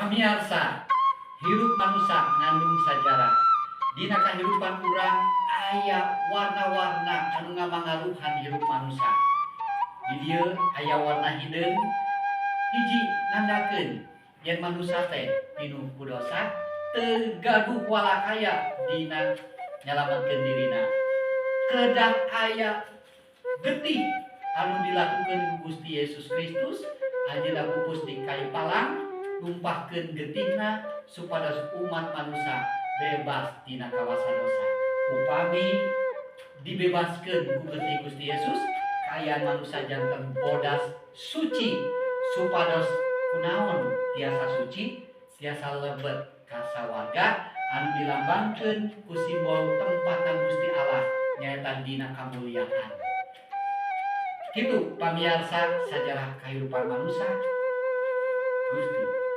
Pamiarsa, hirup manusia ngandung sajarah. Dina kahirupan urang aya warna-warna anu ngamangaruhan hirup manusia. Di dieu aya warna hideung, hiji nandakeun yen manusia teh pinuh ku dosa, teu gaduh walakaya dina nyalametkeun dirina. Kedah aya getih anu dilakukan ku Gusti Yesus Kristus. Anjeunna pupus di kayu palang, numpahkeun getihna supados umat manusia bebas tina kawasa dosa. Upami dibebaskeun ku getih Gusti Yesus, kaayaan manusia janten bodas, suci. Supados kunaon tiasa suci, tiasa lebet ka sawarga anu dilambangkeun ku simbol tempatna Gusti Allah, nyaeta dina kamuliaan. Kitu, pamiarsa, sajarah kehidupan manusia. Gusti.